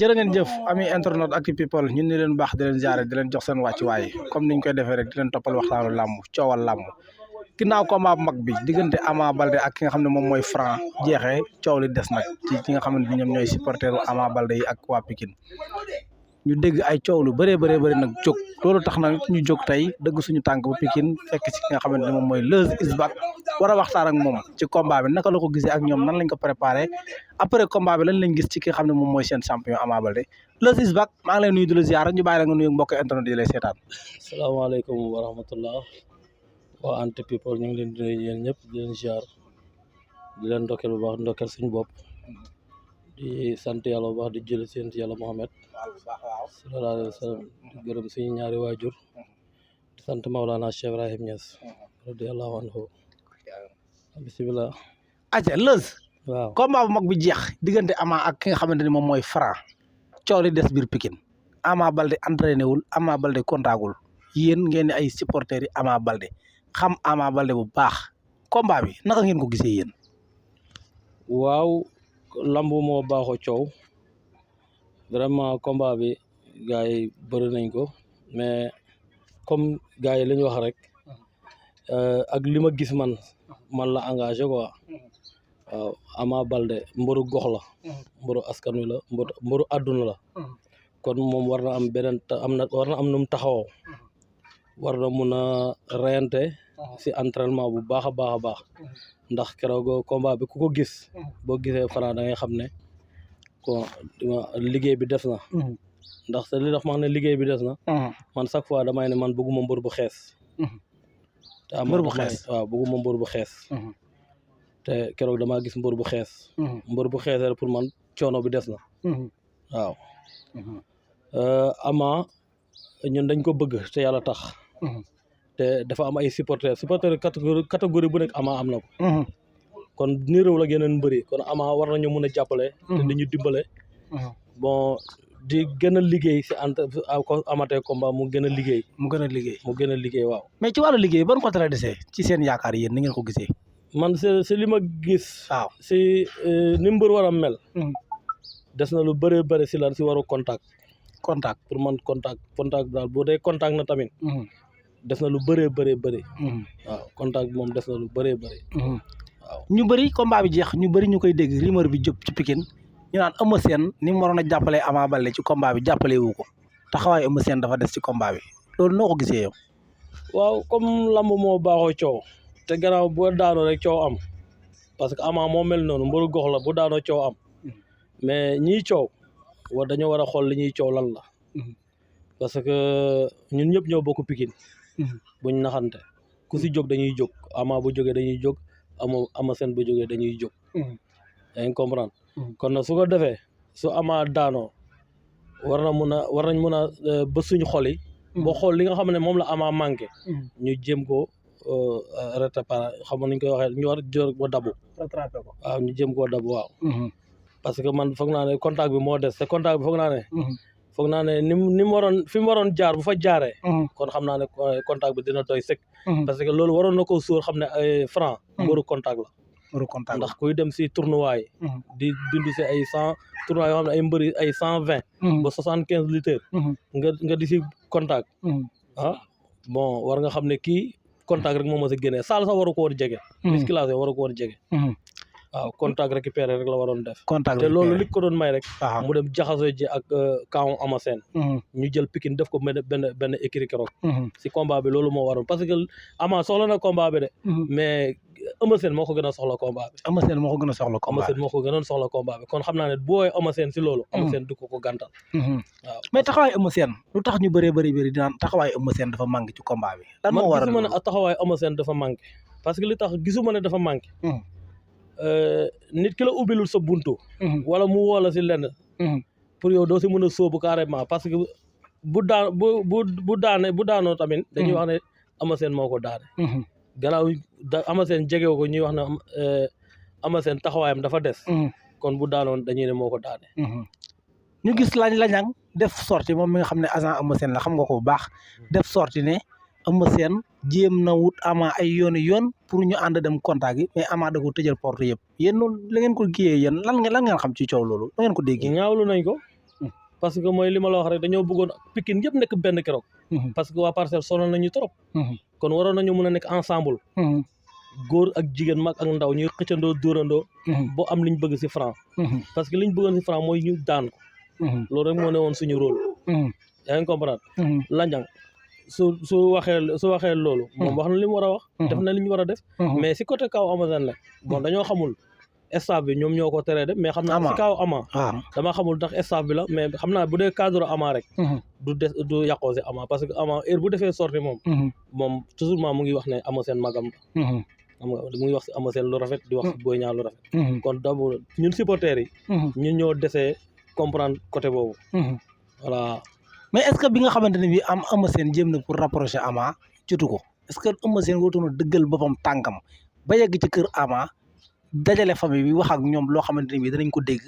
jërë ngeen jëf ami internet ak people ñun ni leen baax di leen jaare di leen jox seen wàccuwaay comme niñ koy defee rek di leen toppal waxtaanu làmb coowal làmb ginnaaw combat bu mag bi diggante Ama Baldé ak ki nga xam ne moom mooy Franc jeexee coow li des nag ci ki nga xamante ni ñoom ñooy supporteru Ama Baldé yi ak waa Pikine ñu dégg ay coow lu bëree nag jóg loolu tax na ñu jóg tey dëgg suñu tànk bu Pikine fekk ci ki nga xamante ne moom mooy Leuz is back war a waxtaan ak moom ci combat bi naka la ko gisee ak ñoom nan lañ ko préparé après combat bi lan lañ gis ci ki nga xam ne moom mooy seen champion Ama Baldé Leuz is back maa ngi lay nuyu di la ziar ñu bàyyi la nga nuyu mbokk internet yi lay seetaan. salaamaaleykum wa rahmatullah waa Ante People ñu ngi leen di nuyu yéen ñëpp di leen ziar di leen ndokkeel bu baax ndokkeel suñu bopp di sant yàlla bu baax di jël seen yàlla Muhammad sallallahu alayhi wa sallam di gërëm suñu ñaari waajur di sant Maulana Cheikh Ibrahim Niass radiyallahu anhu bisimilah. aja Leuz. waaw combat bu mag bi jeex diggante Ama ak ki nga xamante ni moom mooy Franc coow li des biir Pikine Ama Baldé entraîné wul Ama Baldé kontaagul yéen ngeen di ay supporters yi Ama Baldé xam Ama Baldé bu baax combat bi naka ngeen ko gisee yéen. waaw lamb moo baaxoo coow vraiment combat bi gars yi bëri nañ ko mais comme gars yi la ñu wax rek ak li ma gis man la engagé quoi waaw Ama Baldé mbaru gox la mbaru askan wi la mbaru àdduna la kon moom war na am beneen war na am nu mu taxawoo war na mun a reyante si entraînement bu baax a baax a baax ndax keroog combat bi ku ko gis boo gisee Franc da ngay xam ne ko liggéey bi des na ndax te li tax ma xam ne liggéey bi des na man chaque fois damay ne man bëgguma mbër bu xees te mbër bu xees waaw bëgguma mbër bu xees te keroog damaa gis mbër bu xees mbër bu xeesee pour man coono bi des na waaw Ama ñun dañ ko bëgg te yàlla tax te dafa am ay supporters catégorie bu nekk Ama am na ko kon niréew la yeneen mbëri kon Ama war nañu mun a jàppale te dañu dimbale bon di gën a liggéey si ko amatee combat mu gën a liggéey waaw mais ci wàllu liggéey ban côté la desee ci seen yaakaar yéen ni ngeen ko gisee. man si li ma gis waaw si ni mbër war a mel des na lu bëri si lan si waru contact pour man contact daal boo dee contact na tamit des na lu bëree waaw contact bi moom des na lu bëree waaw ñu bëri combat bi jeex ñu bëri ñu koy dégg rumeur bi jóg ci Pikine ñu naan Eumeu Sène ni mu waroon a jàppalee Ama Baldé ci combat bi jàppale wu ko taxawaay Eumeu Sène dafa des ci combat bi loolu noo ko gisee yow. waaw comme lamb moo baaxoo coow te gannaaw boo daanoo rek coow am parce que Ama moo mel noonu mbaru gox la bu daanoo coow am mais ñiy coow dañoo war a xool li ñuy coow lan la parce que ñun ñëpp ñoo bokk Pikine buñ naxante ku si jóg dañuy jóg Ama bu jógee dañuy jóg Eumeu Sène bu jógee dañuy jóg yaa ngi comprendre kon nag su ko defee su Ama daanoo war nañ mun a ba suñu xol yi boo xool li nga xam ne moom la Ama manqué ñu jéem ko réparer xam nañ koy waxee ñu war jor ba dabu rattrapé ko waaw ñu jéem koo dabu waaw parce que man foog naa ne contact bi moo des te contact bi foog naa ne ni mu waroon fi mu waroon jaar bu fa jaaree kon xam naa ne contact bi dina doy sëkk parce que loolu waroon na ko sóor xam ne Franc mbaru contact la ndax kuy dem si tournoi di bindu si ay 100 tournoi yoo xam ne ay mbëri ay 120 ba 75 litres nga di si contact bon war nga xam ne kii contact rek moom moo si génnee saal sax waru ko woon jege musculation waru ko woon jege waaw contact récupéré rek la waroon def te loolu li ko doon may rek mu dem jaxasoo ji ak kaw Ama Sène ñu jël Pikine def ko benn écurie keroog si combat bi loolu moo waroon parce que Ama soxla na combat bi de mais Eumeu Sène moo ko gën a soxla combat bi Eumeu Sène moo ko gën a soxla combat bi kon xam naa ne boo Eumeu Sène si loolu Eumeu Sène du ko gàntal waaw mais taxawaay Eumeu Sène lu tax ñu bëri dinaan taxawaay Eumeu Sène dafa manqué ci combat bi lan moo waral man gisuma ne taxawaay Eumeu Sène dafa manqué parce que li tax gisuma ne dafa manqué nit ki la ubbilul sa buntu wala mu woola si lenn pour yow doo si mën a sóobu carrément parce que bu daanoo tamit dañuy wax ne Eumeu Sène moo ko daane gannaaw Eumeu Sène jegew ko ñuy wax ne Eumeu Sène taxawaayam dafa des kon bu daanoon dañuy ne moo ko daane ñu gis lañang def sorti moom mi nga xam ne agent Eumeu Sène la xam nga ko bu baax def sorti ne Eumeu Sène jéem na wut Ama ay yoon pour ñu ànd dem contact yi mais Ama da ko tëjal porte yëpp yéen loolu la ngeen ko kiyee yéen lan ngeen xam ci coow loolu la ngeen ko déggee. ñaawlu nañ ko parce que mooy li ma la wax rek dañoo bëggoon Pikine yëpp nekk benn keroog parce que waa Parcelles sonal nañu trop kon waroon nañu mën a nekk ensemble góor ak jigéen mag ak ndaw ñuy xëccandoo dóorandoo boo am liñ bëgg si Franc parce que liñ bëggoon si Franc mooy ñu daan ko loolu rek moo ne woon suñu rôle yaa ngi comprendre Landiang su waxee loolu moom wax na li mu war a wax def na li ñu war a def mais si côté kaw Amazone la bon dañoo xamul staff bi ñoom ñoo ko teree def mais xam naa si kaw Ama dama xamul ndax staff bi la mais xam naa bu dee cadre Ama rek du yàqoo si Ama parce que Ama heure bu defee sorti moom toujours mu ngi wax ne Ama seen magam la xam nga mu ngi wax si Ama seen lu rafet di wax si Boy Niang lu rafet kon d'abord ñun supporters yi ñun ñoo desee comprendre côté boobu voilà mais est-ce que bi nga xamante ne bi Ama Sène jéem na pour rapprocher Ama jotu ko est-ce que Ama Sène wootoon na dëggal boppam tànkam ba yegg ci kër Ama dajale famille bi wax ak ñoom loo xamante ne bi danañ ko dégg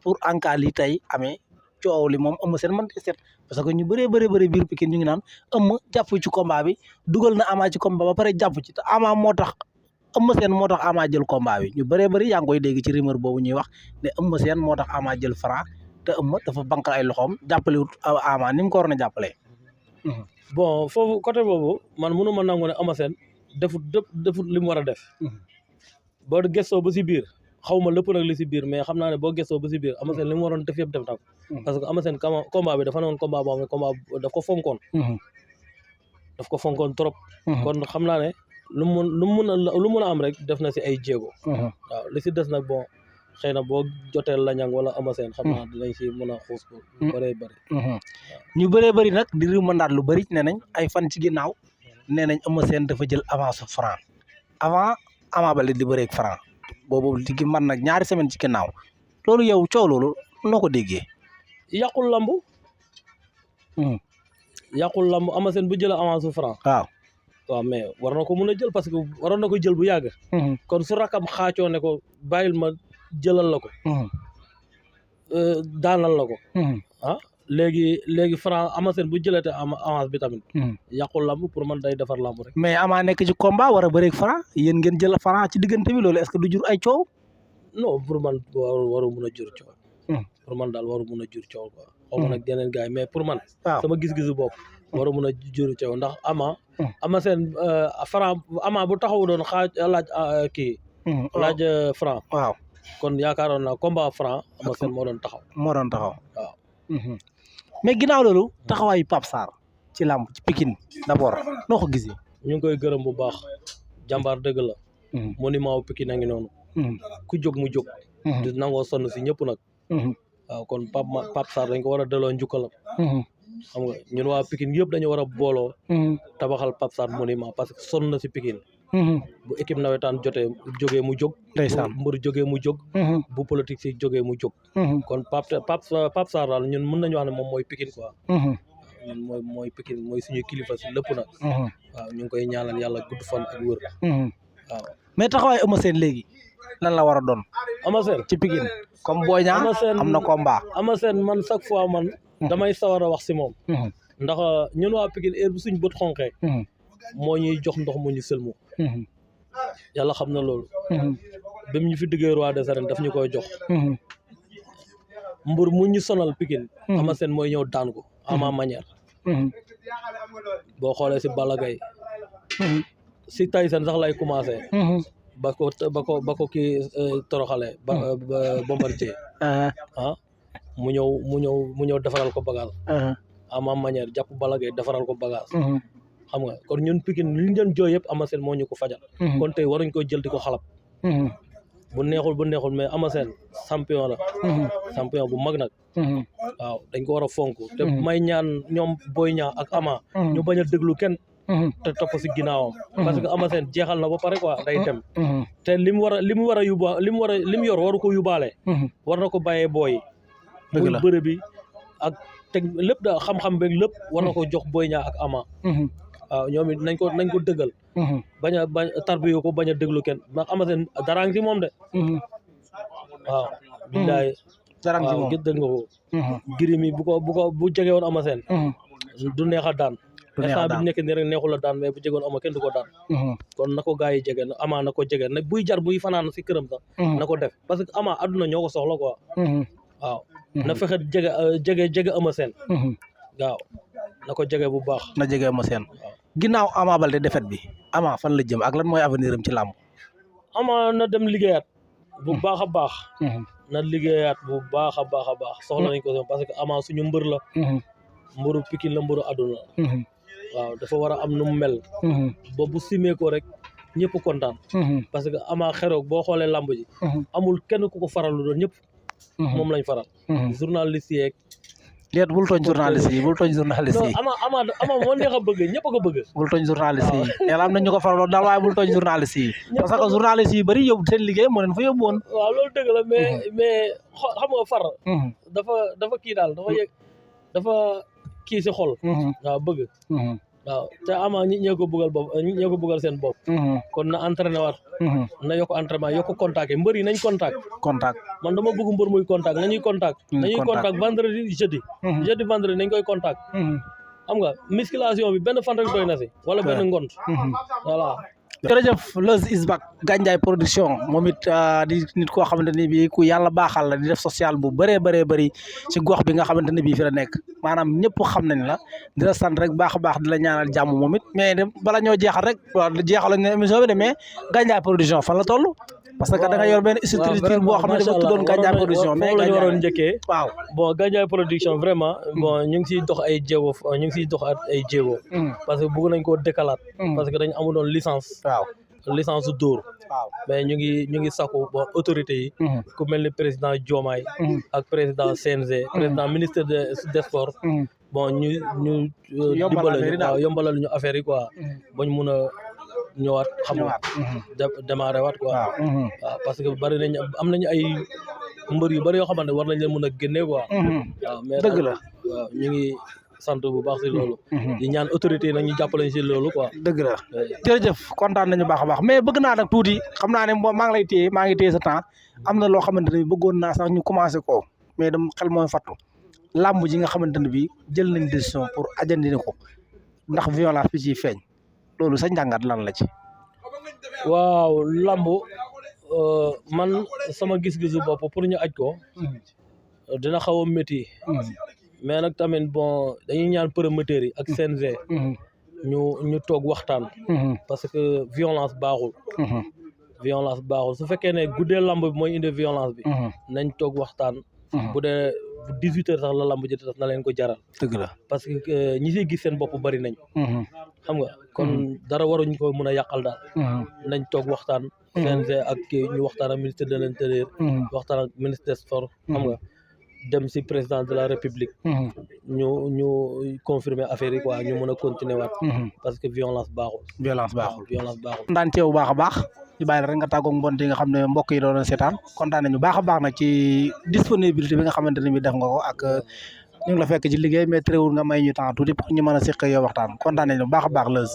pour en cas li tey amee coow li moom Ama Sène mën te seet parce que ñu bëree biir Pikine ñu ngi naan Ama jàpp ci combat bi dugal na Ama ci combat ba pare jàpp ci te Ama moo tax Ama Sène moo tax Ama jël combat bi ñu bëri yaa ngi koy dégg ci rumeur boobu ñuy wax ne Ama Sène moo tax Ama jël Franc te Ama dafa bankal ay loxoom jàppale wut Ama ni mu ko waroon a jàppalee. bon foofu côté boobu man mënu ma nangu ne Ama Sène defut li mu war a def. boo gëstoo ba si biir xaw ma lépp nag li si biir mais xam naa ne boo gëstoo ba si biir Ama Sène li mu waroon def yëpp def na ko. parce que Ama Sène combat bi dafa newoon combat boo xam ne combat daf ko fonkoon. daf ko fonkoon trop. kon xam naa ne lu mun a am rek def na si ay jéego. waaw li si des nag bon. xëy na boo jotee Landiang wala Ama Sène xam naa dinañ si mën a xuus ko lu bëree bëri ñu bëree bëri nag di rumandaat lu bëri nee nañ ay fan ci ginnaaw nee nañ Ama Sène dafa jël avance Franc avant Ama Baldé di bëreeg Franc boobu di man nag ñaari semaine ci ginnaaw loolu yow coow loolu noo ko déggee yàqul lamb Ama Sène bu jël avance Franc waaw mais war na ko mën a jël parce que waroon na ko jël bu yàgg kon su rakam xaacoo ne ko bàyyil ma jëlal la ko daanal la ko léegi Franc Ama Sène bu jëlate avance bi tamit yàqul lamb pour man day defar lamb rek mais Ama nekk ci combat war a bëreeg Franc yéen ngeen jël Franc ci diggante bi loolu est-ce que du jur ay coow non pour man waru mun a jur coow pour man daal waru mun a jur coow quoi xaw ma nag yeneen gars yi mais pour man sama gis-gisu bopp waru mun a jur coow ndax Ama Sène Franc Ama bu taxawu doon laaj Franc waaw kon yaakaaroon naa combat Franc Ama Sène moo doon taxaw waaw mais ginnaaw loolu taxawaayu Pape Sarr ci làmb ci Pikine d'abord noo ko gisee ñu ngi koy gërëm bu baax jàmbaar dëgg la monument wu Pikine a ngi noonu ku jóg mu jóg di nangoo sonn si ñëpp nag waaw kon Pape Sarr dañ ko war a delloo njukkalam xam nga ñun waa Pikine yëpp dañu war a booloo tabaxal Pape Sarr monument parce que sonn na si Pikine bu équipe nawetaan jógee mu jóg mbër jógee mu jóg bu politique si jógee mu jóg kon Pape Sarr daal ñun mën nañu wax ne moom mooy Pikine quoi ñun mooy Pikine mooy suñu kilifa si lépp nag waaw ñu ngi koy ñaanal yàlla gudd fan ak wër waaw mais taxawaay Ama Sène léegi lan la war a doon Ama Sène ci Pikine comme Boy Niang am na combat Ama Sène man chaque fois man damay sawar a wax si moom ndax ñun waa Pikine heure bu suñ bët xonqee moo ñuy jox ndox mu ñu sëlmu yàlla xam na loolu ba mu ñu fi diggee roi des arènes daf ñu koy jox mbër mu ñu sonal Pikine Ama Sène mooy ñëw daan ko ama manière boo xoolee si Balla Gaye si Tyson sax lay commencé ba ko kii toroxale Bombardier mu ñëw defaral ko bagage ama manière jàpp Balla Gaye defaral ko bagage xam nga kon ñun Pikine li ñu doon jooy yëpp Ama Sène moo ñu ko fajal kon tey waruñ ko jël di ko xalab bu neexul mais Ama Sène champion la champion bu mag nag waaw dañ ko war a fonk te may ñaan ñoom Boy Niang ak Ama ñu bañ a déglu kenn te topp si ginnaawam parce que Ama Sène jeexal na ba pare quoi day dem te li mu war a li mu yor waru ko yóbbaale war na ko bàyyee booy muy bëre bi ak teg lépp da xam-xam beeg lépp war na ko jox Boy Niang ak Ama waaw ñoom it nañ ko dëggal bañ a tarbiyo ko bañ a déglu kenn ndax Ama Sène dara ngi ci moom de waaw billaay dara ngi ci moom gis dëgg nga ko giri mi bu jege woon Ama Sène du neex a daan instant bi nekk nii rek neexul a daan mais bu jegoon Ama kenn du ko daan kon na ko gars yi jege Ama na ko jege nag buy jar buy fanaan si këram sax na ko def parce que Ama àdduna ñoo ko soxla quoi waaw na fexe jege Eumeu Sène waaw na ko jege bu baax na jege Eumeu Sène ginnaaw Ama Baldé défaite bi Ama fan la jëm ak lan mooy avenir am ci làmb Ama na dem liggéeyaat bu baax a baax na liggéeyaat bu baax a baax soxla nañ ko parce que Ama suñu mbër la mbëru Pikine la mbëru àdduna waaw dafa war a am nu mu mel ba bu simee ko rek ñëpp kontaan parce que Ama xeroog boo xoolee làmb ji amul kenn ku ko faral lu doon ñëpp moom lañ faral journaliste yeeg déet bul tooñ journaliste yi bul tooñ journaliste yi ama moo neex a bëgg ñëpp a ko bëgg bul tooñ journaliste yi yàlla am na ñu ko faraloon daal waaye bul tooñ journaliste yi parce que journaliste yi bëri yóbbu seen liggéey moo leen fa yóbbu woon waaw loolu dëgg la mais xam nga far dafa kii daal dafa kii si xol waaw bëgg waaw te Ama ñee ko bëggal seen bopp kon na entraîné waat na yokk entraînement yokk contact yi mbër yi nañ contact man dama bëgg mbër muy contact nañuy contact vendredi jeudi vendredi nañ koy contact xam nga musculation bi benn fan rek doy na si wala benn ngont voilà jërëjëf Leuz is back Gandiaye production moom it di nit koo xamante ni bii ku yàlla baaxal la di def social bu bëree ci gox bi nga xamante ne bii fi la nekk maanaam ñëpp xam nañ la di la sant rek baax a baax di la ñaanal jàmm moom it mais de bala ñoo jeexal rek waaw jeexaloon ne émission bi de mais Gandiaye production fan la toll parce que da nga yor benn structure boo xam ne dafa tuddoon Gandiaye production mais la ñu waroon njëkkee waaw bon Gandiaye production vraiment bon ñu ngi siy dox ay jéego parce que bëgg nañ koo décalaat parce que dañu amuloon licence licence su dóor mais ñu ngi sakku bon autorité yi ku mel ni président Diomaye ak président CNG président ministre des sports bon ñu yombalal ñu affaire yi quoi bañ mun a ñëwaat xam nga démarré waat quoi waaw parce que bari nañ am nañu ay mbër yu bari yoo xamante war nañ leen mën a génne quoi waaw mais dëgg la waaw ñu ngi sant bu baax si loolu di ñaan autorité yi nag ñu jàppale si loolu quoi dëgg la jërëjëf kontaan nañu baax a baax mais bëgg naa nag tuuti xam naa ne maa ngi téye sa temps am na loo xamante ne bëggoon naa sax ñu commencé ko mais dama xel mooy fattu làmb ji nga xamante ne bi jël nañ décision pour ajandine ko ndax violence bi ciy feeñ loolu sa njàngat lan la ci waaw lamb man sama gis-gisu bopp pour ñu aj ko dina xaw a métti mais nag tamit bon dañuy ñaan promoteurs yi ak CNG ñu toog waxtaan parce que violence baaxul su fekkee ne guddee lamb bi mooy indi violence bi nañ toog waxtaan bu dee 18 heures sax la lamb ji tas na leen ko jaral dëgg la parce que ñi siy gis seen bopp bari nañ xam nga kon dara waruñ ko mën a yàqal daal nañ toog waxtaan CNG ak ñu waxtaan ak ministre de l'intérieur waxtaan ak ministre des sports xam nga dem si président de la république ñu confirmer affaire yi quoi ñu mën a continuer waat parce que violence baaxul kontaan ceew baax a baax ñu bàyyi la rek nga tàggoog mbonte yi nga xam ne mbokk yi doon seetaan kontaan nañu baax a baax nag ci disponibilité bi nga xamante ne bi def nga ko ak ñu ngi la fekk ci liggéey mais terewul nga may ñu temps tuuti pour ñu mën a seq yow waxtaan kontaan nañu baax a baax Leuz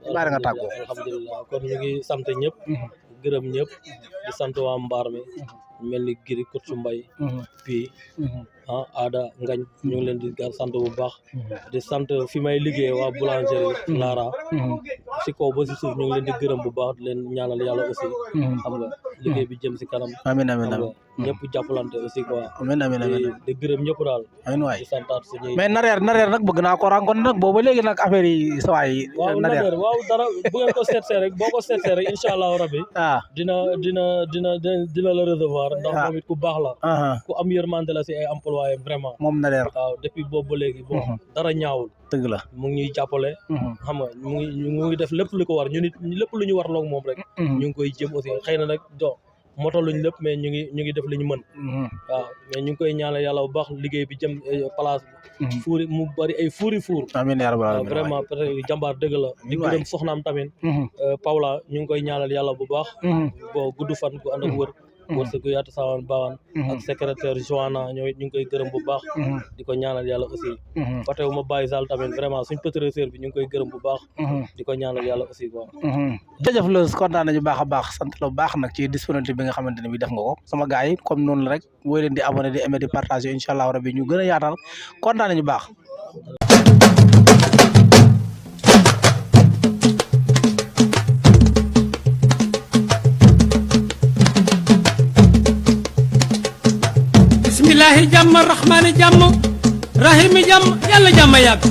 ñu bàyyi la nga tàggoo alhamdulilah kon ñu ngi sant ñëpp gërëm ñëpp di sant waa mbaar mi mel ni giri kot su mbay pii aada ngañ ñu ngi leen di sant bu baax di sant fi may liggéey waa boulangerie Lara si kaw ba si suuf ñu ngi leen di gërëm bu baax di leen ñaanal yàlla aussi xam nga liggéey bi jëm si kanam amiin ñëpp jàppalante aussi quoi amiin di gërëm ñëpp daal amiin waay di santaat suñuy mais nareer nag bëgg naa ko rencontré nag booba léegi nag affaire yi sawaay waaw nareer waaw dara bu ngeen ko seetsee rek boo ko seetsee rek incha allahu rabbi dina la recevoir ndax moom it ku baax la ku am yërmande la si ay employé vraiment moom nareer waaw depuis boobu ba léegi bon dara ñaawul dëgg la mu ngi ñuy jàppale xam nga mu ngi def lépp lu ko war ñu nit lépp lu ñu war loog moom rek ñu ngi koy jéem aussi xëy na nag motaluñ lépp mais ñu ngi def li ñu mën waaw mais ñu ngi koy ñaanal yàlla bu baax liggéey bi jëm place bi fuuri mu bari ay fuur amiin yaa rabbal aalamiin vraiment peut être jàmbaar dëgg la di gërëm soxnaam tamit Paula ñu ngi koy ñaanal yàlla bu baax bon gudd fan gu ànd ak wër wërsëg gu yaatu saawan baawaan ak secrétaire Joana ñoo ñu ngi koy gërëm bu baax di ko ñaanal yàlla aussi fatewu ma bàyyi sall tamit vraiment suñ pétrolier bi ñu ngi koy gërëm bu baax di ko ñaanal yàlla aussi quoi jërëjëf Leuz kontaan nañu baax a baax sant la bu baax nag ci disponibilité bi nga xamante ne bi def nga ko sama gars yi comme noonu la rek wooy leen di abonné di aimer di partager incha allah rabbi ñu gën a yaatal kontaan nañu baax ilaahi jàmm rahmaani jàmm rahimi jàmm yàlla jàmm yàgg